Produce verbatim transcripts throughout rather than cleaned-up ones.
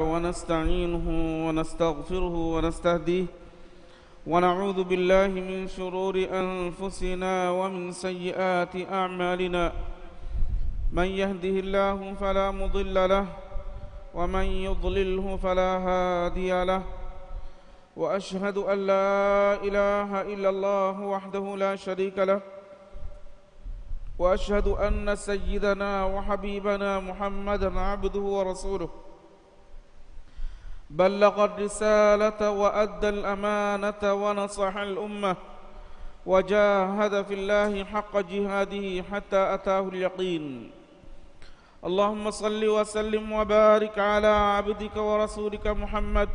ونستعينه ونستغفره ونستهديه، ونعوذ بالله من شرور أنفسنا ومن سيئات أعمالنا. من يهده الله فلا مضل له، ومن يضلله فلا هادي له. وأشهد أن لا إله إلا الله وحده لا شريك له، وأشهد أن سيدنا وحبيبنا محمدا عبده ورسوله، بلغ الرسالة وأدى الأمانة ونصح الأمة، وجاهد في الله حق جهاده حتى أتاه اليقين. اللهم صل وسلم وبارك على عبدك ورسولك محمد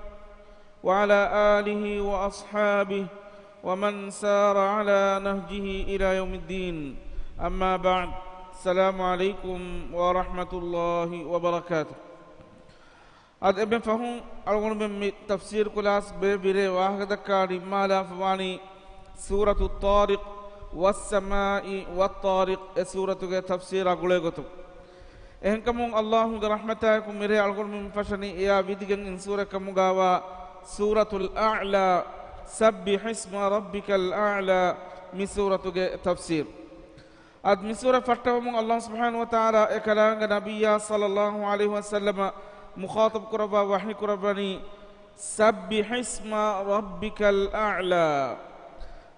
وعلى آله وأصحابه ومن سار على نهجه إلى يوم الدين. أما بعد. السلام عليكم ورحمة الله وبركاته. އަދި އެންމެ ފަހުން އަޅުގަނޑުމެން މި ތަފްސީރު ކުލާސް ބޭއްވިރޭ ވާހަކަދައްކާ ނިންމާލާފަވާނީ ސޫރަތުއް ޠާރިޤް، ވައްސަމާއި ވައްޠާރިޤް އެ ސޫރަތުގެ ތަފްސީރާ ގުޅޭ ގޮތުން. އެހެންކަމުން އައްލާހުގެ ރަޙްމަތާއެކު މިރޭ އަޅުގަނޑުމެން ފަށަނީ އެއާ ވިދިގެން އިން ސޫރަތް ކަމުގާވާ ސޫރަތުލް އަޢްލާ، سبح اسم ربك الأعلى މި ސޫރަތުގެ ތަފްސީރު. އަދި މި ސޫރަ ފައްޓަވަމުން އައްލާހު ސުބްޙާނަހު ވަ ތަޢާލާ އެކަލާނގެ ނަބިއްޔާ ޞައްލައްލާހު ޢަލައިހި ވަސައްލަމަ މުޚާޠަބު ކުރައްވާ ވަޙީ ކުރައްވަނީ، سبح اسم ربك الأعلى.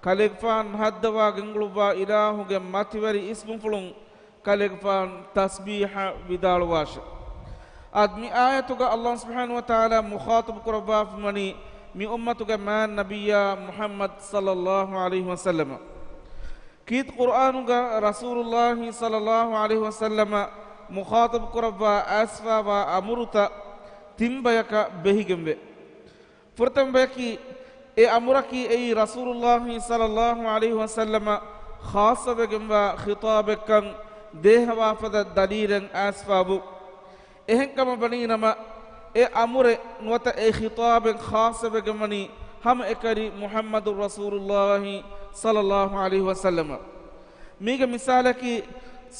ކަލޭގެފާނު ހައްދަވާ ގެންގުޅުއްވާ އިލާހުގެ މަތިވެރި އިސްމުފުޅުން ކަލޭގެފާނު ތަސްބީޙަ ވިދާޅުވާށެ. އަދި މި އާޔަތުގަ އައްލާހު ސުބްޙާނަހު ވަ ތަޢާލާ މުޚާޠަބު ކުރައްވާފަވަނީ މި އުއްމަތުގެ މާތް ނަބިއްޔާ މުޙައްމަދު ޞައްލައްލާހު ޢަލައިހި ވަސައްލަމަ. ކީރިތި ޤުރްއާނުގަ ރަސޫލުއްލާހި ޞައްލައްލާހު ޢަލައިހި ވަސައްލަމަ މުޚާޠަބު ކުރައްވާ އައިސްފާވާ އަމުރުތައް ތިން ބަޔަކަށް ބެހިގެންވޭ. ފުރަތަމަ ބަޔަކީ، އެ އަމުރަކީ އެއީ ރަސޫލުއްލާހި ޞައްލައްލާހު ޢަލައިހި ވަސައްލަމަ ޚާއްޞަވެގެންވާ ޚިޠާބެއްކަން ދޭހަވާފަދަ ދަލީލެއް އައިސްފާވު. އެހެންކަމަށް ވަނީނަމަ، އެ އަމުރެއް ނުވަތަ އެ ޚިޠާބެއް ޚާއްޞަވެގެންވަނީ ހަމައެކަނި މުޙައްމަދު ރަސޫލުއްލާހި ޞައްލައްލާހު ޢަލައިހި ވަސައްލަމަ. މީގެ މިސާލަކީ،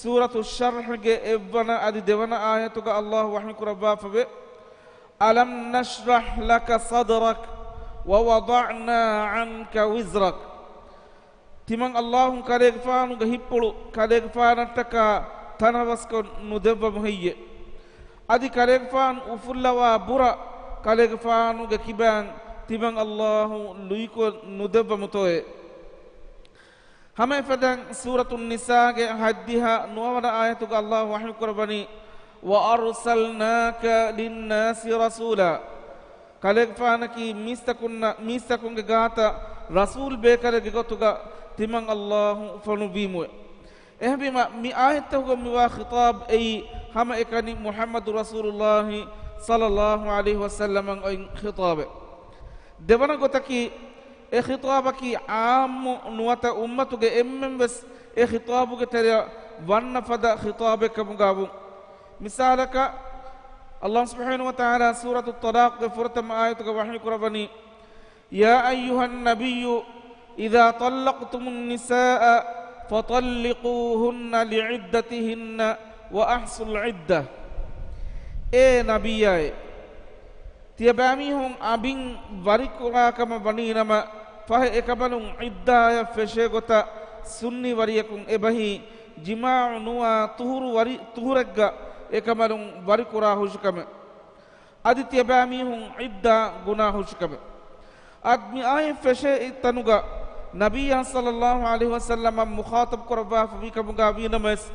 ސޫރަތު ޝަރްޙްގެ އެއްވަނަ އަދި ދެވަނަ އާޔަތުގަ އައްލާހު ވަޙީ ކުރައްވާފަވޭ، ألم نشرح لك صدرك ووضعنا عنك وزرك. ތިމަން އައްލާހު ކަލޭގެފާނުގެ ހިތްޕުޅު ކަލޭގެފާނަށްޓަކާ ތަނަވަސްކޮށް ނުދެއްވަމު ހެއްޔެ؟ އަދި ކަލޭގެފާނު އުފުއްލަވާ ބުރަ ކަލޭގެފާނުގެ ކިބައިން ތިމަން އައްލާހު ލުއިކޮށް ނުދެއްވަމުތޯއޭ؟ ހަމައެފަދައިން ސޫރަތުން ނިސާގެ ހަތްދިހަ ނުވަވަނަ އާޔަތުގަ އައްލާހު ވަޙީ ކުރައްވަނީ، وأرسلناك للناس رسولا. ކަލޭގެފާނަކީ މީސްތަކުންނަށް، މީސްތަކުންގެ ގާތަށް ރަސޫލް ބޭކަލެއްގެ ގޮތުގަ ތިމަން އައްލާހު ފޮނުއްވީމުވެ. އެހެންވީމަ، މި އާޔަތްތަކުގަ މިވާ ޚިޠާބް އެއީ ހަމައެކަނި މުޙައްމަދު ރަސޫލުއްލާހި ޞައްލައްލާހު ޢަލައިހި ވަސައްލަމަށް އޮތް ޚިޠާބެއް. ދެވަނަ ގޮތަކީ، އެ ޚިޠާބަކީ ޢާއްމު ނުވަތަ އުއްމަތުގެ އެންމެންވެސް އެ ޚިޠާބުގެ ތެރެއަށް ވަންނަ ފަދަ ޚިޠާބެއް ކަމުގާވުން. މިސާލަކަށް، އައްލާހު ސުބްޙާނަހު ވަ ތަޢާލާ ސޫރަތު ޠަލާޤްގެ ފުރަތަމަ އާޔަތުގަ ވަޙީ ކުރައްވަނީ، يا أيها النبي إذا طلقتم النساء فطلقوهن لعدتهن وأحصوا العدة. އޭ ނަބިއްޔާއޭ! ތިޔަބައިމީހުން އަނބިން ވަރިކުރާ ކަމަށް ވަނީނަމަ، ފަހެ އެކަމަލުން ޢިއްދާޔަށް ފެށޭ ގޮތަށް ސުންނީ ވަރިޔަކުން އެބަހީ، ޖިމާޢު ނުވާ ޠުހުރު ވަރި، ޠުހުރެއްގަ އެކަމަލުން ވަރިކުރާ ހުށިކަމެއް. އަދި ތިޔަބައިމީހުން ޢިއްދާ ގުނާ ހުށިކަމެއް. އަދި މި އާޔަތް ފެށޭ ތަނުގަ ނަބިއްޔާ ޞައްލައްލާހު ޢަލައިހި ވަސައްލަމަށް މުޚާޠަބު ކުރައްވާފަވި ކަމުގަ ވީނަމަވެސް،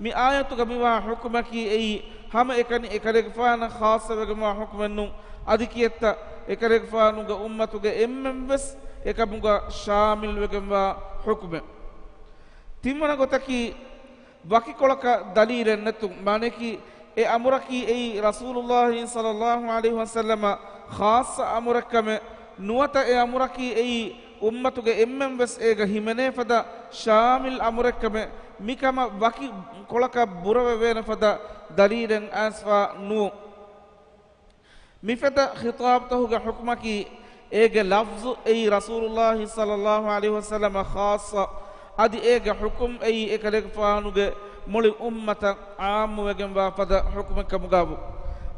މި އާޔަތުގަ މިވާ ޙުކުމަކީ އެއީ ހަމައެކަނި އެކަލޭގެފާނަށް ޚާއްޞަވެގެންވާ ޙުކުމެއް ނޫން، އަދި ކިއެއްތަ އެކަލޭގެފާނުގެ އުއްމަތުގެ އެންމެންވެސް އެކަމުގަ ޝާމިލްވެގެންވާ ޙުކުމެއް. ތިންވަނަ ގޮތަކީ، ވަކިކޮޅަކަށް ދަލީލެއް ނެތުން، މާނަޔަކީ، އެ އަމުރަކީ އެއީ ރަސޫލުއްލާހި ޞައްލައްލާހު ޢަލައިހި ވަސައްލަމަށް ޚާއްޞަ އަމުރެއްކަމެއް ނުވަތަ އެ އަމުރަކީ އެއީ އުއްމަތުގެ އެންމެންވެސް އޭގަ ހިމެނޭ ފަދަ ޝާމިލް އަމުރެއްކަމެއް، މިކަމަށް ވަކި ކޮޅަކަށް ބުރަވެވޭނެ ފަދަ ދަލީލެއް އައިސްފާ ނުވުން. މިފަދަ ޚިޠާބުތަކުގެ ޙުކުމަކީ، އޭގެ ލަފްޒު އެއީ ރަސޫލުއްލާހި ޞައްލައްލާހު ޢަލައިހި ވަސައްލަމަށް ޚާއްޞަ، އަދި އޭގެ ޙުކުމް އެއީ އެކަލޭގެފާނުގެ މުޅި އުއްމަތަށް ޢާއްމުވެގެންވާ ފަދަ ޙުކުމެއް ކަމުގާވު.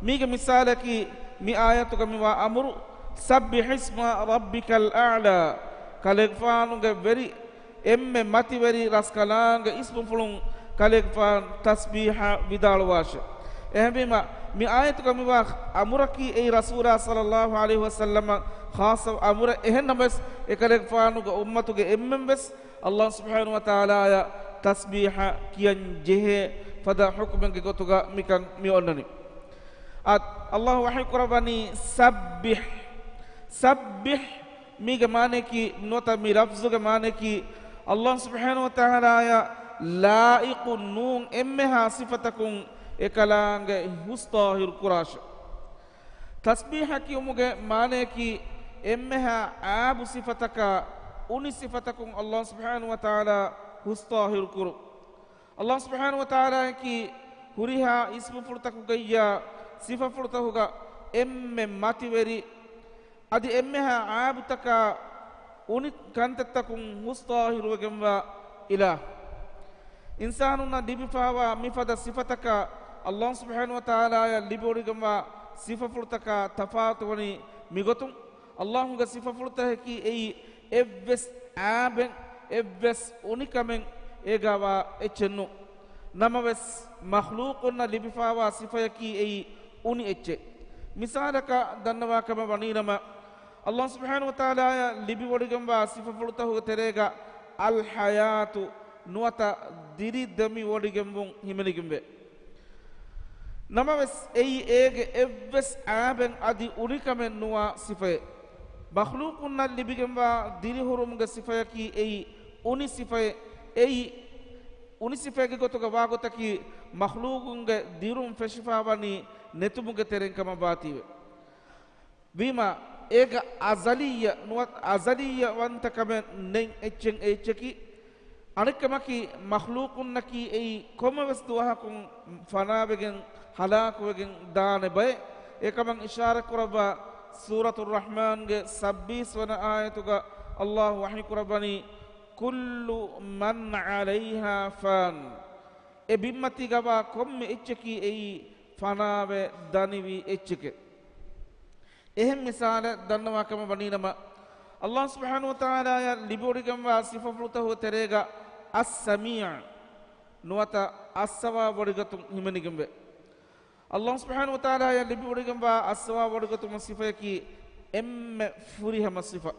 މީގެ މިސާލަކީ، މި އާޔަތުގަ މިވާ އަމުރު، "سَبِّحِ اسْمَ رَبِّكَ الْأَعْلَى." ކަލޭގެފާނުގެ ވެރި އެންމެ މަތިވެރި ރަސްކަލާނގެ އިސްމުފުޅުން ކަލޭގެފާނު ތަސްބީޙަ ވިދާޅުވާށެ. އެހެންވީމަ، މި އާޔަތުގަ މިވާ އަމުރަކީ އެއީ ރަސޫލާ ޞައްލައްލާހު ޢަލައިހި ވަސައްލަމަށް ޚާއްޞަ އަމުރެއް. އެހެންނަމަވެސް، އެކަލޭގެފާނުގެ އުއްމަތުގެ އެންމެންވެސް އައްލާހު ސުބްޙާނަހު ވަތަޢާލާއަށް ތަސްބީޙަ ކިޔަން ޖެހޭ ފަދަ ޙުކުމެއްގެ ގޮތުގަ މިކަން މި އޮންނަނީ. އަދި އައްލާހު ވަޙީ ކުރައްވަނީ، "ސައްބިޙް." ސައްބިޙް މީގެ މާނަޔަކީ، ނުވަތަ މި ލަފްޒުގެ މާނަޔަކީ، އައްލާހު ސުބްޙާނަހު ވަތަޢާލާއަށް ލާއިޤު ނޫން އެންމެހާ ސިފަތަކުން އެކަލާނގެ ހުސް ޠާހިރު ކުރާށެ. ތަސްބީޙަ ކިޔުމުގެ މާނަޔަކީ، އެންމެހާ އާބު ސިފަތަކާ، އުނި ސިފަތަކުން އައްލާހު ސުބްޙާނަހު ވަތަޢާލާ ހުސް ޠާހިރު ކުރުން. އައްލާހު ސުބްޙާނަހު ވަތަޢާލާއަކީ ހުރިހާ އިސްމުފުޅުތަކުގައްޔާ ސިފަފުޅުތަކުގަ އެންމެ މަތިވެރި، އަދި އެންމެހާ އާބުތަކާ އުނި ކަންތައްތަކުން ހުސް ޠާހިރުވެގެންވާ އިލާހު. އިންސާނުންނަށް ލިބިފާވާ މިފަދަ ސިފަތަކާ، އައްލާހު ސުބްޙާނަހު ވަތަޢާލާއަށް ލިބިވޮޑިގެންވާ ސިފަފުޅުތަކާ ތަފާތުވަނީ މިގޮތުން. އައްލާހުގެ ސިފަފުޅުތަކަކީ އެއީ އެއްވެސް އާބެއް، އެއްވެސް އުނިކަމެއް އޭގަވާ އެއްޗެއް ނޫން. ނަމަވެސް، މަޚްލޫޤުންނަށް ލިބިފާވާ ސިފަޔަކީ އެއީ އުނި އެއްޗެއް. މިސާލަކަށް ދަންނަވާ ކަމަށް ވަނީނަމަ، އައްލާހު ސުބްޙާނަހު ވަތަޢާލާއަށް ލިބިވޮޑިގެންވާ ސިފަފުޅުތަކުގެ ތެރޭގަ އަލްޙަޔާތު ނުވަތަ ދިރިދެމިވޮޑިގެންވުން ހިމެނިގެންވޭ. ނަމަވެސް، އެއީ އޭގެ އެއްވެސް އާބެއް އަދި އުނިކަމެއް ނުވާ ސިފައެއް. މަޚްލޫޤުންނަށް ލިބިގެންވާ ދިރިހުރުމުގެ ސިފަޔަކީ އެއީ އުނި ސިފައެއް. އެއީ އުނި ސިފައެއްގެ ގޮތުގަ ވާގޮތަކީ، މަޚްލޫޤުންގެ ދިރުން ފެށިފާވަނީ ނެތުމުގެ ތެރެއިން ކަމަށް ވާތީވެ. ވީމާ، އޭގަ އަޒަލިއްޔަ ނުވަތަ އަޒަލިއްޔަވަންތަކަމެއް ނެތް އެއްޗެއް އެއްޗަކީ. އަނެއްކަމަކީ، މަޚްލޫޤުންނަކީ އެއީ ކޮންމެވެސް ދުވަހަކުން ފަނާވެގެން ހަލާކުވެގެން ދާނެ ބައެއް. އެކަމަށް އިޝާރަތްކުރައްވާ ސޫރަތުއް ރަޙްމާންގެ ސައްބީސް ވަނަ އާޔަތުގަ އައްލާހު ވަޙީކުރައްވަނީ، "كُلُّ مَنْ عَلَيْهَا فَانٍ." އެ ބިންމަތީގަވާ ކޮންމެ އެއްޗަކީ އެއީ ފަނާވެ ދަނިވި އެއްޗެކޭ. އެހެން މިސާލެއް ދަންނަވާ ކަމަށް ވަނީނަމަ، އައްލާހު ސުބްޙާނަހު ވަތަޢާލާއަށް ލިބިވޮޑިގެންވާ ސިފަފުޅުތަކުގެ ތެރޭގަ އައްސަމީޢު ނުވަތަ އައްސަވާވޮޑިގަތުން ހިމެނިގެންވޭ. އައްލާހު ސުބްޙާނަހު ވަތަޢާލާއަށް ލިބިވޮޑިގެންވާ އައްސަވާވޮޑިގަތުމުގެ ސިފަޔަކީ އެންމެ ފުރިހަމަ ސިފަ.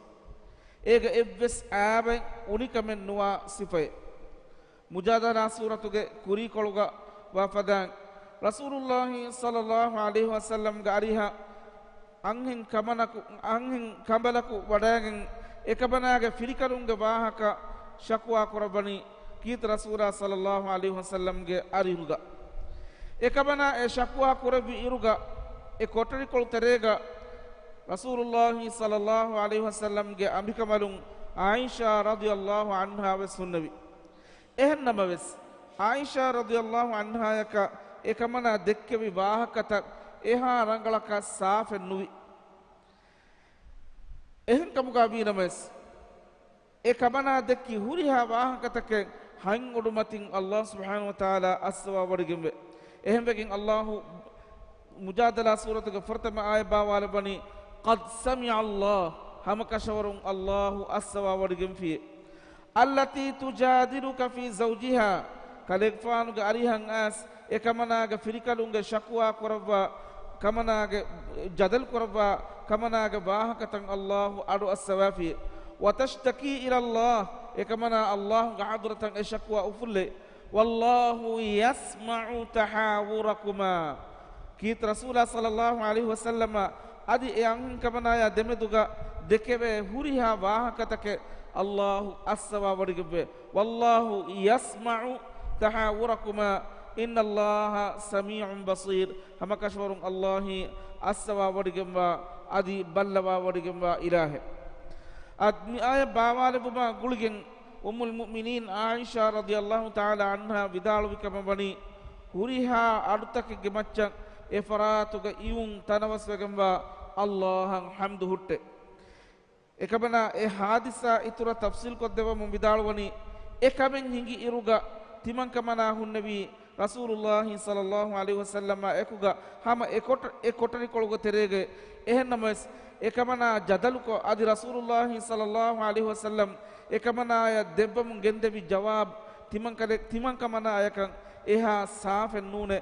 އޭގަ އެއްވެސް އާބެއް އުނިކަމެއް ނުވާ ސިފައެއް. މުޖާދަލާ ސޫރަތުގެ ކުރީކޮޅުގަ ވާ ފަދައިން، ރަސޫލުއްލާހި ޞައްލައްލާހު ޢަލައިހި ވަސައްލަމްގެ އަރިހަށް އަންހެން ކަމަނަކު، އަންހެން ކަނބަލަކު ވަޑައިގެން، އެކަމަނާގެ ފިރިކަލުންގެ ވާހަކަ ޝަކުވާ ކުރައްވަނީ ކީރިތި ރަސޫލާ ޞައްލައްލާހު ޢަލައިހި ވަސައްލަމްގެ އަރިހުގަ. އެކަމަނާ އެ ޝަކުވާ ކުރެއްވި އިރުގަ، އެ ކޮޓަރިކޮޅު ތެރޭގަ ރަސޫލުއްލާހި ޞައްލައްލާހު ޢަލައިހި ވަސައްލަމްގެ އަނބިކަނބަލުން ޢާއިޝާ ރަޟިޔައްލާހު ޢަންހާ ވެސް ހުންނެވި. އެހެން ނަމަވެސް، ޢާއިޝާ ރަޟިޔައްލާހު ޢަންހާޔަކަށް އެކަމަނާ ދެއްކެވި ވާހަކަތައް އެހާ ރަނގަޅަކަށް ސާފެއް ނުވި. އެހެން ކަމުގަ ވީނަމަވެސް، އެ ކަމަނާ ދެއްކި ހުރިހާ ވާހަކަތަކެއް ހަތް އުޑުމަތިން އައްލާހު ސުބްޙާނަހު ވަތަޢާލާ އައްސަވާވޮޑިގެންވޭ. އެހެންވެގެން އައްލާހު މުޖާދަލާ ސޫރަތުގެ ފުރަތަމަ އާޔަތް ބާވާލައްވަނީ، "قَدْ سَمِعَ اللَّهُ." ހަމަކަށަވަރުން އައްލާހު އައްސަވާވޮޑިގެންފިއޭ. "الَّتِي تُجَادِلُكَ فِي زَوْجِهَا." ކަލޭގެފާނުގެ އަރިހަށް އައިސް، އެ ކަމަނާގެ ފިރިކަލުންގެ ޝަކުވާ ކުރައްވާ، ކަމަނާގެ ޖަދަލު ކުރައްވާ، ކަމަނާގެ ވާހަކަތައް އައްލާހު އަޑުއައްސަވާފިއޭ. "وَتَشْتَكِي إِلَى اللَّهِ." އެ ކަމަނާ އައްލާހުގެ ޙަޟްރަތަށް އެ ޝަކުވާ އުފުއްލޭ. "وَاللَّهُ يَسْمَعُ تَحَاوُرَكُمَا." ކީރިތި ރަސޫލާ ޞައްލައްލާހު ޢަލައިހި ވަސައްލަމަ އަދި އެ އަންހެންކަމަނާޔާ ދެމެދުގަ ދެކެވޭ ހުރިހާ ވާހަކަތަކެއް އައްލާހު އައްސަވާވޮޑިގެންވޭ. "وَاللَّهُ يَسْمَعُ تَحَاوُرَكُمَا إِنَّ اللَّهَ سَمِيعٌ بَصِيرٌ." ހަމަކަށަވަރުން އައްލާހީ އައްސަވާވޮޑިގެންވާ އަދި ބައްލަވާވޮޑިގެންވާ އިލާހެއް. އަދި މި އާޔަތް ބާވާލެއްވުމާ ގުޅިގެން، އުއްމުލް މުއުމިނީން ޢާއިޝާ ރަޟިޔައްލާހު ތަޢާލާ ޢަންހާ ވިދާޅުވި ކަމަށް ވަނީ، ހުރިހާ އަޑުތަކެއްގެ މައްޗަށް އެ ފަރާތުގަ އިވުން ތަނަވަސްވެގެންވާ އައްލާހަށް ޙަމްދު ހުއްޓޭ. އެކަމަނާ އެ ޙާދިސާ އިތުރަށް ތަފްޞީލްކޮށްދެއްވަމުން ވިދާޅުވަނީ، އެ ކަމެއް ހިނގި އިރުގަ ތިމަންކަމަނާ ހުންނެވީ ރަސޫލުﷲ ޞައްލަﷲ ޢަލައިހި ވަސައްލަމާ އެކުގަ ހަމަ އެ ކޮޓަ-، އެ ކޮޓަރިކޮޅުގެ ތެރޭގަ. އެހެންނަމަވެސް، އެކަމަނާ ޖަދަލުކޮށް، އަދި ރަސޫލުﷲ ޞައްލަﷲ ޢަލައިހި ވަސައްލަމް އެކަމަނާޔަށް ދެއްވަމުން ގެންދެވި ޖަވާބު ތިމަންކަލެ-، ތިމަންކަމަނާޔަކަށް އެހާ ސާފެއް ނޫނޭ.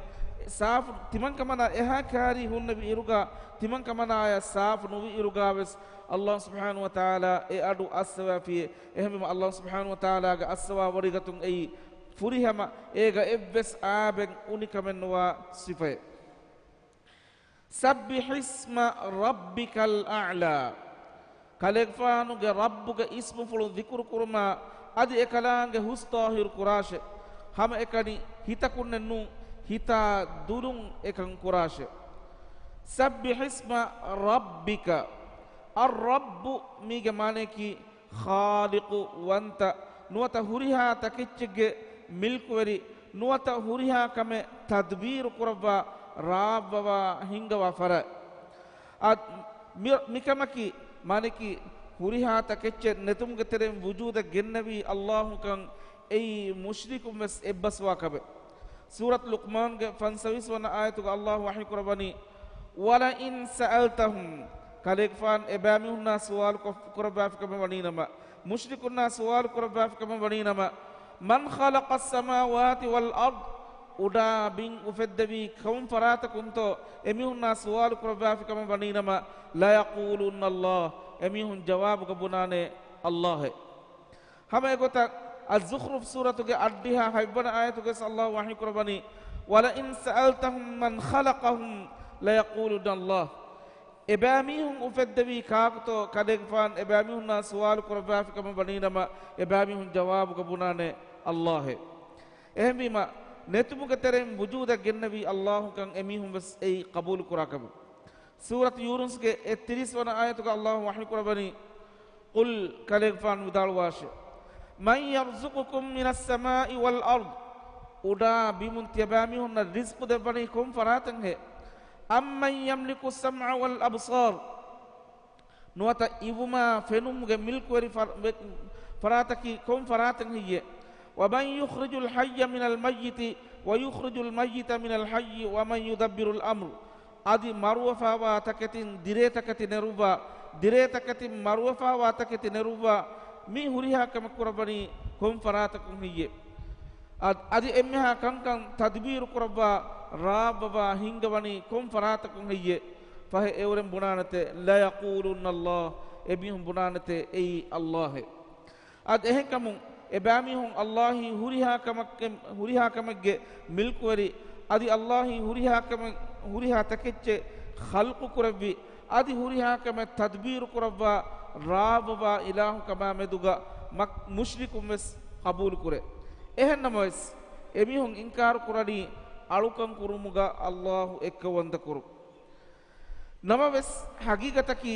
ސާފު، ތިމަންކަމަނާ އެހާ ކާރީ ހުންނެވި އިރުގަ، ތިމަންކަމަނާޔަށް ސާފު ނުވި އިރުގަ ވެސް ﷲ ސުބްޙާނަހޫ ވަތަޢާލާ އެ އަޑު އައްސަވާފިއޭ. އެހެންވީމަ، ﷲ ސުބްޙާނަހޫ ވަތަޢާލާގެ އައްސަވާ ވޮޑިގަތުން އެއީ ފުރިހަމަ، އޭގަ އެއްވެސް އާބެއް އުނިކަމެއްނުވާ ސިފައެއް. سَبِّحِ اسْمَ رَبِّكَ الْأَعْلَى. ކަލޭގެފާނުގެ ރައްބުގެ އިސްމުފުޅު ޛިކުރު ކުރުމާ، އަދި އެކަލާނގެ ހުސް ޠާހިރު ކުރާށެ. ހަމައެކަނި ހިތަކުންނެއްނޫ، ހިތާ ދުރުން އެކަން ކުރާށެ. سَبِّحِ اسْمَ رَبِّكَ. އައްރައްބު މީގެ މާނަޔަކީ ޚާލިޤު، ވަންތަ، ނުވަތަ ހުރިހާ ތަކެއްޗެއްގެ މިލްކުވެރި، ނުވަތަ ހުރިހާ ކަމެއް ތަދްބީރު ކުރައްވާ، ރާއްވަވާ، ހިންގަވާ ފަރާތް. އަދި މި-، މިކަމަކީ މާނަޔަކީ ހުރިހާ ތަކެއްޗެއް ނެތުމުގެ ތެރެއިން ވުޖޫދަށް ގެންނެވީ ﷲ ކަން އެއީ މުޝްރިކުން ވެސް އެއްބަސްވާ ކަމެއް. ސޫރަތު ލުޤްމާންގެ ފަންސަވީސް ވަނަ އާޔަތުގަ ﷲ ވަޙީ ކުރައްވަނީ، وَلَئِنْ سَأَلْتَهُمْ، ކަލޭގެފާން އެބައިމީހުންނާ ސުވާލު ކޮށް-، ކުރައްވާފިކަމަށް ވަނީނަމަ، މުޝްރިކުންނާ ސުވާލު ކުރައްވާފިކަމަށް ވަނީނަމަ، مَنْ خَلَقَ السَّمَاوَاتِ وَالْأَرْضَ، އުޑާ ބިން އުފެއްދެވީ ކޮން ފަރާތަކުންތޯ އެމީހުންނާ ސުވާލު ކުރައްވާފިކަމަށް ވަނީނަމަ، لَيَقُولُنَّ اللَّهُ، އެމީހުން ޖަވާބުގަ ބުނާނެ ﷲ. ހަމަ އެގޮތަށް އައްޒުޚްރުފް ސޫރަތުގެ އަށްޑިހަ ހަތްވަނަ އާޔަތުގައި ވެސް ﷲ ވަޙީ ކުރައްވަނީ، وَلَئِنْ سَأَلْتَهُمْ مَنْ خَلَقَهُمْ لَيَقُولُنَّ اللَّهُ. އެބައިމީހުން އުފެއްދެވީ ކާކުތޯ ކަލޭގެފާން އެބައިމީހުންނާ ސުވާލު ކުރައްވާފިކަމަށް ވަނީނަމަ، އެބައިމީހުން ޖަވާބުގަ ބުނާނެ ﷲ. އެހެންވީމަ، ނެތުމުގެ ތެރެއިން ވުޖޫދަށް ގެންނެވީ ﷲ ކަން އެމީހުން ވެސް އެއީ ޤަބޫލު ކުރާ ކަމެއް. ސޫރަތު ޔޫނުސްގެ އެއްތިރީސް ވަނަ އާޔަތުގަ ﷲ ވަޙީ ކުރައްވަނީ، قُلْ، ކަލޭގެފާނު ވިދާޅުވާށެ، مَنْ يَرْزُقُكُمْ مِنَ السَّمَاءِ وَالْأَرْضِ، އުޑާ ބިމުން ތިޔަބައިމީހުންނަށް ރިޒްޤު ދެއްވަނީ ކޮން ފަރާތެއްހޭ؟ أَمَّنْ يَمْلِكُ السَّمْعَ وَالْأَبْصَارَ، ނުވަތަ އިވުމާ ފެނުމުގެ މިލްކުވެރި ފަރ-، ވެ-، ފަރާތަކީ ކޮން ފަރާތެއް ހެއްޔޭ؟ وَمَنْ يُخْرِجُ الْحَيَّ مِنَ الْمَيِّتِ وَيُخْرِجُ الْمَيِّتَ مِنَ الْحَيِّ وَمَنْ يُدَبِّرُ الْأَمْرَ، އަދި މަރުވެފާވާ ތަކެތިން ދިރޭ ތަކެތި ނެރުއްވާ، ދިރޭ ތަކެތިން މަރުވެފާވާ ތަކެތި ނެރުއްވާ، މި ހުރިހާ ކަމެއް ކުރައްވަނީ ކޮން ފަރާތަކުން ހެއްޔޭ؟ އަދި، އަދި އެންމެހާ ކަންކަން ތަދްބީރު ކުރައްވާ، ރާއްވަވާ، ހިންގަވަނީ ކޮން ފަރާތަކުން ހެއްޔޭ؟ ފަހެ އެއުރެން ބުނާނެތެ، لَيَقُولُنَّ اللَّهُ، އެމީހުން ބުނާނެތެ އެއީ ﷲ އޭ. އަދި އެހެންކަމުން އެބައިމީހުން ﷲ އީ ހުރިހާ ކަމެއްގެ، ހުރިހާ ކަމެއްގެ މިލްކުވެރި، އަދި ﷲ އީ ހުރިހާ ކަމެއް، ހުރިހާ ތަކެއްޗެއް ޚަލްޤު ކުރެއްވި، އަދި ހުރިހާ ކަމެއް ތަދްބީރު ކުރައްވާ، ރާވަވާ އިލާހު ކަމާ މެދުގަ މަ-، މުޝްރިކުން ވެސް ޤަބޫލު ކުރޭ. އެހެންނަމަވެސް، އެމީހުން އިންކާރު ކުރަނީ އަޅުކަން ކުރުމުގަ ﷲ އެއްކައުވަންތަ ކުރުން. ނަމަވެސް، ހަގީގަތަކީ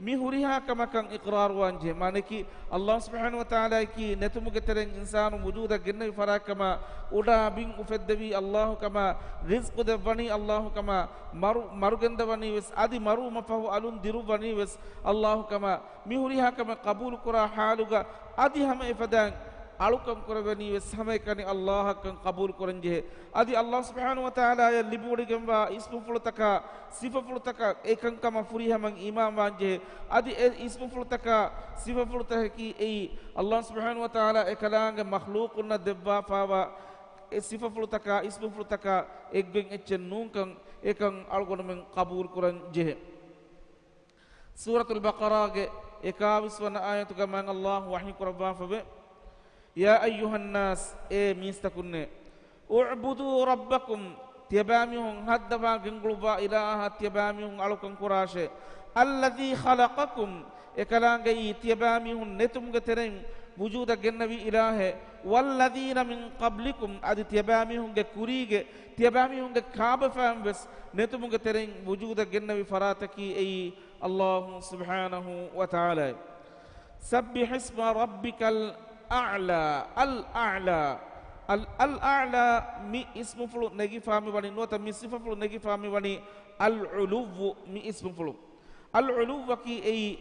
މި ހުރިހާ ކަމަކަށް އިޤްރާރުވާން ޖެހޭ. މާނައަކީ، ﷲ ސުބްޙާނަހޫ ވަތަޢާލާއަކީ ނެތުމުގެ ތެރެއިން އިންސާނު ވުޖޫދަށް ގެންނެވި ފަރާތްކަމާ، އުޑާ ބިން އުފެއްދެވީ ﷲ ކަމާ، ރިޒްޤު ދެއްވަނީ ﷲ ކަމާ، މަރު، މަރުގެންދަވަނީ ވެސް، އަދި މަރުވުމަށް ފަހު އަލުން ދިރުއްވަނީ ވެސް ﷲ ކަމާ، މި ހުރިހާ ކަމެއް ޤަބޫލުކުރާ ޙާލުގަ އަދި ހަމަ އެފަދައިން އަޅުކަން ކުރެވެނީ ވެސް ހަމައެކަނި ﷲ އަށްކަން ޤަބޫލު ކުރަން ޖެހޭ. އަދި ﷲ ސުބްޙާނަހޫ ވަތަޢާލާއަށް ލިބިވޮޑިގެންވާ އިސްމުފުޅުތަކާ، ސިފަފުޅުތަކާ އެކަންކަމަށް ފުރިހަމަން އީމާންވާން ޖެހޭ. އަދި އެ އިސްމުފުޅުތަކާ ސިފަފުޅުތަކަކީ އެއީ، ﷲ ސުބްޙާނަހޫ ވަތަޢާލާ އެކަލާނގެ މަޚްލޫޤުންނަށް ދެއްވާފާވާ އެ ސިފަފުޅުތަކާ އިސްމުފުޅުތަކާ އެއްގޮތް އެއްޗެއް ނޫންކަން އެކަން އަޅުގަނޑުމެން ޤަބޫލު ކުރަން ޖެހޭ. ސޫރަތުލް ބަޤަރާގެ އެކާވީސް ވަނަ އާޔަތުގަ މާތް ﷲ ވަޙީ ކުރައްވާފަވޭ، يَا أَيُّهَا النَّاسُ، އޭ މީސްތަކުންނޭ، اعْبُدُوا رَبَّكُمْ، ތިޔަބައިމީހުން ހައްދަވާ ގެންގުޅުއްވާ އިލާހަށް ތިޔަބައިމީހުން އަޅުކަން ކުރާށޭ. الَّذِي خَلَقَكُمْ، އެކަލާނގެއީ ތިޔަބައިމީހުން ނެތުމުގެ ތެރެއިން ވުޖޫދަށް ގެންނެވި އިލާހެއް. وَالَّذِينَ مِنْ قَبْلِكُمْ، އަދި ތިޔަބައިމީހުންގެ ކުރީގެ، ތިޔަބައިމީހުންގެ ކާބަފައިން ވެސް ނެތުމުގެ ތެރެއިން ވުޖޫދަށް ގެންނެވި ފަރާތަކީ އެއީ ﷲ ސުބްޙާނަހޫ ވަތަޢާލާ. سَبِّحِ اسْمَ رَبِّكَ الْأَعْلَى، الْأَعْلَى. އަލް، الْأَعْلَى މި އިސްމުފުޅު ނެގިފާ މިވަނީ، ނުވަތަ މި ސިފަފުޅު ނެގިފާ މިވަނީ الْعُلُوُّ މި އިސްމުފުޅު. الْعُلُوُّ އަކީ އެއީ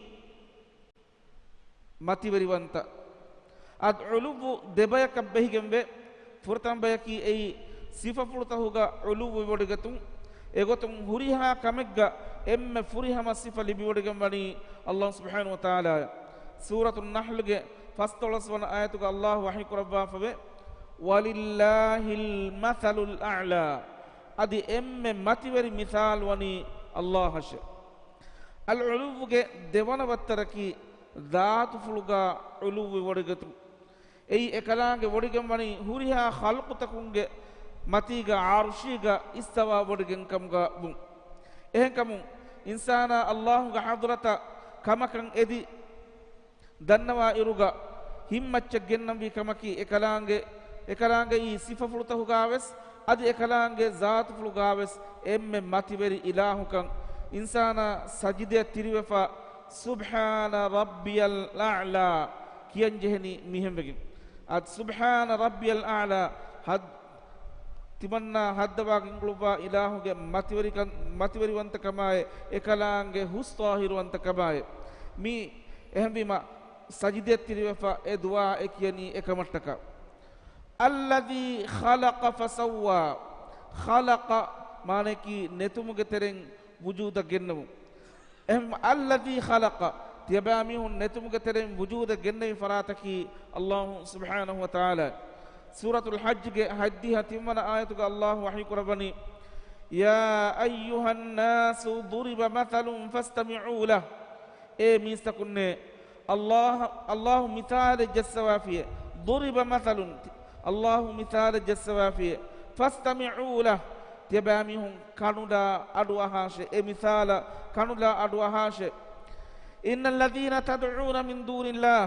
މަތިވެރިވަންތަ. އަދި ޢުލުއްވު ދެބަޔަކަށް ބެހިގެންވޭ. ފުރަތަމަ ބަޔަކީ އެއީ ސިފަފުޅުތަހުގަ ޢުލުއްވިވޮޑިގަތުން، އެގޮތުން ހުރިހާ ކަމެއްގަ އެންމެ ފުރިހަމަ ސިފަ ލިބިވޮޑިގެން ވަނީ ﷲ ސުބްޙާނަހޫ ވަތަޢާލާއަށް. ސޫރަތު ނަޙްލުގެ ފަސްދޮޅަސް ވަނަ އާޔަތުގަ ﷲ ވަޙީ ކުރައްވާފަވޭ، وَلِلَّهِ الْمَثَلُ الْأَعْلَى، އަދި އެންމެ މަތިވެރި މިސާލު ވަނީ ﷲ އަށެވެ. އަލްޢުލުއްވުގެ ދެވަނަ ވައްތަރަކީ ޛާތުފުޅުގަ ޢުލުއްވިވޮޑިގަތުން. އެއީ އެކަލާނގެ ވޮޑިގެން ވަނީ ހުރިހާ ޚަލްޤުތަކުންގެ މަތީގަ ޢަރުޝީގަ އިސްތަވާ ވޮޑިގެން ކަމުގަ ވުން. އެހެންކަމުން، އިންސާނާ ﷲގެ ޙަޟްރަތަށް ކަމަކަށް އެދި ދަންނަވާ އިރުގަ ހިތްމައްޗަށް ގެންނަންވީ ކަމަކީ، އެކަލާނގެ، އެކަލާނގެއީ ސިފަފުޅުތަކުގަވެސް، އަދި އެކަލާނގެ ޛާތުފުޅުގަވެސް އެންމެ މަތިވެރި އިލާހުކަން އިންސާނާ ސަޖިދައަށް ތިރިވެފަ، "ސުބްޙާނަ ރައްބިޔަލް އަޢްލާ" ކިޔަން ޖެހެނީ މިހެންވެގެން. އަދި "ސުބްޙާނަ ރައްބިޔަލް އަޢްލާ" ހައް-، ތިމަންނާ ހައްދަވާ ގެންގުޅުއްވާ އިލާހުގެ މަތިވެރިކަން، މަތިވެރިވަންތަކަމާއި، އެކަލާނގެ ހުސް ޠާހިރުވަންތަކަމާއި. މި އެހެންވީމަ، ސަޖިދައަށް ތިރިވެފަ އެ ދުޢާ އެ ކިޔަނީ އެކަމަށްޓަކާ. "އައްލަޛީ ޚަލަޤަ ފަސައްވާ." ޚަލަޤަ މާނަޔަކީ ނެތުމުގެ ތެރެއިން ވުޖޫދަށް ގެންނެވުން. އެހެން، "އައްލަޛީ ޚަލަޤަ"، ތިޔަބައިމީހުން ނެތުމުގެ ތެރެއިން ވުޖޫދަށް ގެންނެވި ފަރާތަކީ ﷲ ސުބްޙާނަހޫ ވަތަޢާލާ. ސޫރަތުލް ޙައްޖުގެ ހަތްދިހަ ތިންވަނަ އާޔަތުގަ ﷲ ވަޙީ ކުރައްވަނީ، "يَا أَيُّهَ النَّاسُ ضُرِبَ مَثَلٌ فَاسْتَمِعُوا لَهُ." އޭ މީސްތަކުންނޭ، ﷲ، ﷲ މިސާލެއް ޖައްސަވާފިޔޭ. ضُرِبَ مَثَلٌ، ﷲ މިސާލެއް ޖައްސަވާފިޔޭ. فَاسْتَمِعُوا لَهُ، ތިޔަބައިމީހުން ކަނުލާ އަޑުއަހާށޭ، އެ މިސާލަށް ކަނުލާ އަޑުއަހާށޭ. إِنَّ الَّذِينَ تَدْعُونَ مِن دُونِ اللَّهِ،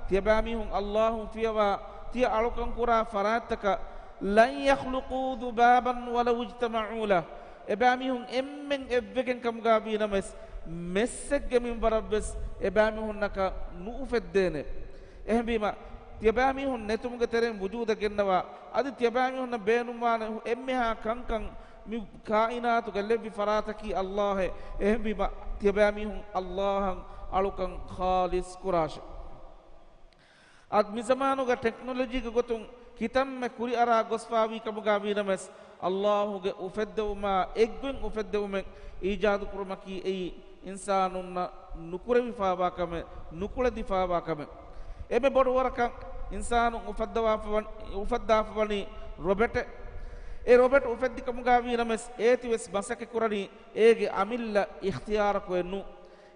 ތިޔަބައިމީހުން ﷲ ފިޔަވާ ތިޔަ އަޅުކަން ކުރާ ފަރާތްތަކަށް، لَن يَخْلُقُوا ذُبَابًا وَلَوِ اجْتَمَعُوا لَهُ، އެބައިމީހުން އެންމެން އެއްވެގެން ކަމުގަ ވީނަމަވެސް، މެއްސެއްގެ މިންވަރަށްވެސް އެބައިމީހުންނަކަށް ނުއުފެއްދޭނެ. އެހެންވީމަ، ތިޔަބައިމީހުން ނެތުމުގެ ތެރެއިން ވުޖޫދަށް ގެންނަވާ، އަދި ތިޔަބައިމީހުންނަށް ބޭނުންވާނެ އެންމެހާ ކަންކަން މި ކާއިނާތުގަ ލެއްވި ފަރާތަކީ ﷲއޭ. އެހެންވީމަ، ތިޔަބައިމީހުން ﷲއަށް އަޅުކަން ޚާލިޞް ކުރާށެ. އަދި މިޒަމާނުގަ ޓެކްނޮލޮޖީގެ ގޮތުން ކިތަންމެ ކުރިއަރާ ގޮސްފާވީ ކަމުގަ ވީނަމަވެސް، ﷲގެ އުފެއްދެވުމާ އެއްގޮތް އުފެއްދެވުމެއް އީޖާދު ކުރުމަކީ އެއީ އިންސާނުންނަށް ނުކުރެވިފާވާ ކަމެއް، ނުކުޅެދިފާވާ ކަމެއް. އެންމެ ބޮޑު ވަރަކަށް އިންސާނުން އުފައްދަވާފަ ވަން-، އުފައްދާފަ ވަނީ ރޮބެޓެއް. އެ ރޮބެޓް އުފެއްދި ކަމުގަ ވީނަމަވެސް، އޭތިވެސް މަސައްކަތް ކުރަނީ އޭގެ އަމިއްލަ އިޚްތިޔާރަކުއެއް ނޫން.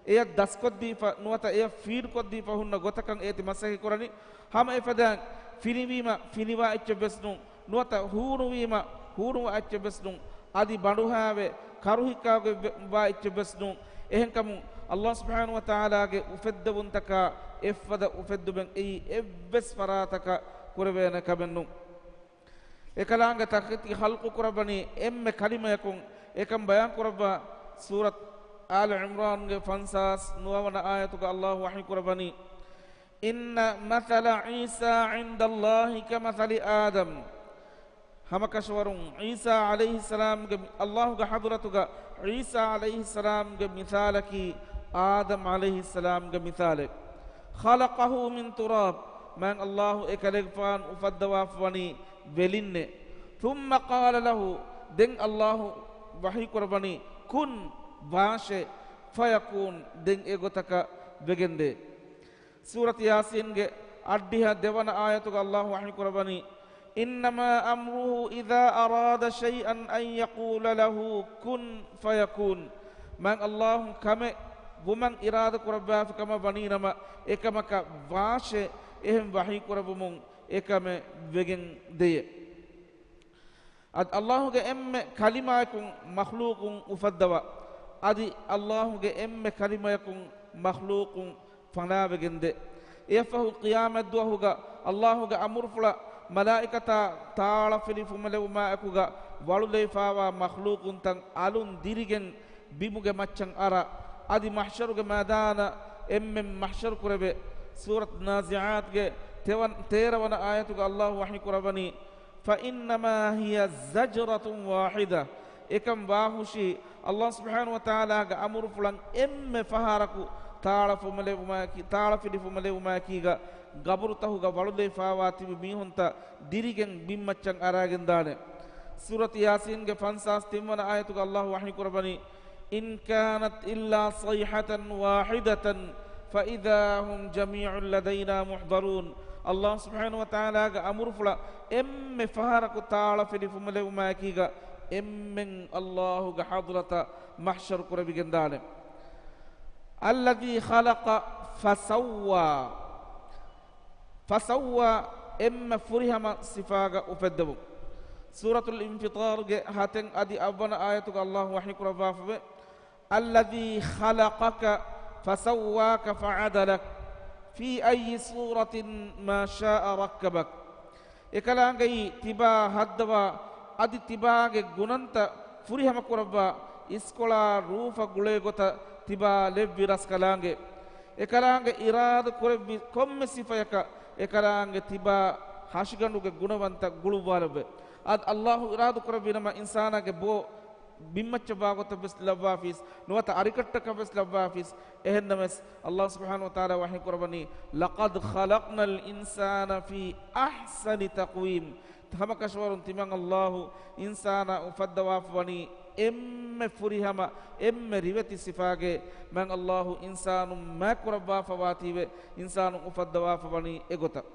އެޔަށް ދަސްކޮށްދީފަ ނުވަތަ އެޔަށް ފީޑްކޮށްދީފަ ހުންނަ ގޮތަކަށް އޭތި މަސައްކަތް ކުރަނީ. ހަމަ އެފަދައިން ފިނިވީމަ ފިނިވާ އެއްޗެއްވެސް ނޫން. ނުވަތަ ހޫނުވީމަ ހޫނުވާ އެއްޗެއްވެސް ނޫން. އަދި ބަނޑުހާވެ ކަރުހިއްކާގެ ވެ-، ވާ އެއްޗެއްވެސް ނޫން. އެހެންކަމުން، ﷲ ސުބްޙާނަހޫ ވަތަޢާލާގެ އުފެއްދެވުންތަކާ އެއްފަދަ އުފެއްދުމެއް އެއީ އެއްވެސް ފަރާތަކަށް ކުރެވޭނެ ކަމެއް ނޫން. އެކަލާނގެ ތަޚްލީޤު ޚަލްޤު ކުރައްވަނީ އެންމެ ކަލިމަޔަކުން. އެކަން ބަޔާން ކުރައްވާ ސޫރަތު އާލު ޢިމްރާންގެ ފަންސާސް ނުވަވަނަ އާޔަތުގަ ﷲ ވަޙީ ކުރައްވަނީ، إِنَّ مَثَلَ عِيسَىٰ عِندَ اللَّهِ كَمَثَلِ آدَمَ. ހަމަކަށަވަރުން ޢީސާ ޢަލައިހިއްސަލާމްގެ، ﷲގެ ޙަޟްރަތުގަ ޢީސާ ޢަލައިހިއްސަލާމްގެ މިސާލަކީ އާދަމް ޢަލައިހިއްސަލާމްގެ މިސާލެއް. خَلَقَهُ مِن تُرَابٍ، މާތް ﷲ އެކަލޭގެފާނު އުފައްދަވާފަވަނީ ވެލިންނޭ. ثُمَّ قَالَ لَهُ، ދެން ﷲ ވަޙީ ކުރައްވަނީ، كُن، ވާށޭ، فَيَكُونُ، ދެން އެގޮތަކަށް ވެގެންދޭ. ސޫރަތު ޔާސީންގެ އަށްޑިހަ ދެވަނަ އާޔަތުގަ ﷲ ވަޙީ ކުރައްވަނީ، إِنَّمَا أَمْرُهُ إِذَا أَرَادَ شَيْئًا أَن يَقُولَ لَهُ كُن فَيَكُونُ. މާތް ﷲ ކަމެއް ވުމަށް އިރާދަ ކުރައްވާފި ކަމަށް ވަނީނަމަ، އެކަމަކަށް ވާށޭ، އެހެން ވަޙީ ކުރެއްވުމުން އެކަމެއް ވެގެން ދެޔޭ. އަދި ﷲގެ އެންމެ ކަލިމާއަކުން މަޚްލޫޤުން އުފައްދަވާ، އަދި ﷲގެ އެންމެ ކަލިމަޔަކުން މަޚްލޫޤުން ފަނާވެގެންދޭ. އެއަށްފަހު ޤިޔާމަތްދުވަހުގަ ﷲގެ އަމުރުފުޅަށް މަލާއިކަތާ ތާޅަފިލި ފުމެލެވުމާއެކުގަ ވަޅުލައިފާވާ މަޚްލޫޤުންތައް އަލުން ދިރިގެން ބިމުގެ މައްޗަށް އަރާ، އަދި މަޙްޝަރުގެ މައިދާނަށް އެންމެން މަޙްޝަރު ކުރެވޭ. ސޫރަތު ނާޒިޢާތުގެ ތެވަން-، ތޭރަވަނަ އާޔަތުގަ ﷲ ވަޙީ ކުރައްވަނީ، فَإِنَّمَا هِيَ زَجْرَةٌ وَاحِدَةٌ. އެކަން ވާހުށީ، ﷲ ސުބްޙާނަހޫ ވަތަޢާލާގެ އަމުރުފުޅަށް އެންމެ ފަހަރަކު ތާޅަ ފުމެލެވުމާއެކީ، ތާޅަފިލި ފުމެލެވުމާއެކީގަ، ގަބުރުތަހުގަ ވަޅުލައިފާވާ ތިބި މީހުންތައް ދިރިގެން ބިންމައްޗަށް އަރާގެންދާނެ. ސޫރަތު ޔާސީންގެ ފަންސާސް ތިންވަނަ އާޔަތުގަ އައްލާހު ވަޙީ ކުރައްވަނީ، إن كانت إلا صيحة واحدة فإذا هم جميع لدينا محضرون. އައްލާހު ސުބްޙާނަހު ވަތަޢާލާގެ އަމުރުފުޅަށް އެންމެ ފަހަރަކު ތާޅަ ފިލި ފުމެލެވުމާއެކީގަ އެންމެން އައްލާހުގެ ޙަޟްރަތަށް މަޙްޝަރު ކުރެވިގެންދާނެ. الذي خلق فسوى. ފަސައްވާ، އެންމެ ފުރިހަމަ ސިފާގަ އުފެއްދެވުން. ސޫރަތުލް އިންފިޠާރުގެ ހަތެއް އަދި އަށްވަނަ އާޔަތުގަ އައްލާހު ވަޙީ ކުރައްވާފަވޭ، الذي خلقك فسواك فعدلك في أي صورة ما شاء ركبك. އެކަލާނގެއީ ތިބާ ހައްދަވާ، އަދި ތިބާގެ ގުނަންތައް ފުރިހަމަކުރައްވާ، އިސްކޮޅާ ރޫފަ ގުޅޭ ގޮތަށް ތިބާ ލެއްވި ރަސްކަލާނގެ. އެކަލާނގެ އިރާދަ ކުރެއްވި ކޮންމެ ސިފަޔަކަށް އެކަލާނގެ ތިބާ ހަށިގަނޑުގެ ގުނަވަންތައް ގުޅުއްވާލައްވޭ. އަދި އައްލާހު އިރާދަ ކުރެއްވި ނަމަ އިންސާނާގެ ބޯ ބިންމައްޗަށްވާ ގޮތަށް ވެސް ލައްވާފީސް، ނުވަތަ އަރިކަށްޓަކަށް ވެސް ލައްވާފީސް. އެހެންނަމަވެސް، އައްލާހު ސުބްޙާނަހު ވަތަޢާލާ ވަޙީ ކުރައްވަނީ، لقد خلقنا الإنسان في أحسن تقويم. ހަމަކަށަވަރުން ތިމަން އައްލާހު އިންސާނާ އުފައްދަވާފަވަނީ އެންމެ ފުރިހަމަ، އެންމެ ރިވެތި ސިފާގެ. މަން އައްލާހު އިންސާނުން މާތްކުރައްވާފަވާތީވެ، އިންސާނުން އުފައްދަވާފަވަނީ އެގޮތަށް.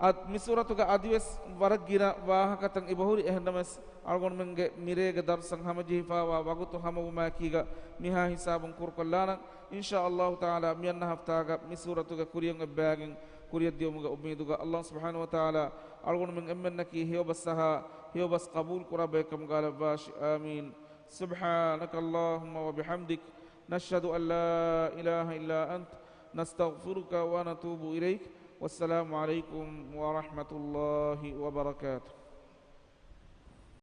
އަދި މި ސޫރަތުގަ އަދިވެސް ވަރަށް ގިނަ ވާހަކަތައް އެބަހުރި. އެހެންނަމަވެސް، އަޅުގަނޑުމެންގެ މިރޭގެ ދަރުސަށް ހަމަޖެހިފައިވާ ވަގުތު ހަމަވުމާއެކީގަ މިހާ ހިސާބުން ކުރުކޮށްލާނަން. އިންޝާ އައްލާހު ތަޢާލާ، މިއަންނަ ހަފްތާގަ މި ސޫރަތުގެ ކުރިޔަށް އެއްބައިގެން ކުރިޔަށް ދިޔުމުގެ އުއްމީދުގަ، އައްލާހު ސުބްޙާނަހު ވަތަޢާލާ އަޅުގަނޑުމެން އެންމެންނަކީ ހެޔޮބަސް އަހާ، ހެޔޮބަސް ޤަބޫލު ކުރާ ބައެއްކަމުގަ ލައްވާށި. އާމީން. سبحانك اللهم وبحمدك، نشهد أن لا إله إلا أنت، نستغفرك ونتوب إليك. والسلام عليكم ورحمة الله وبركاته.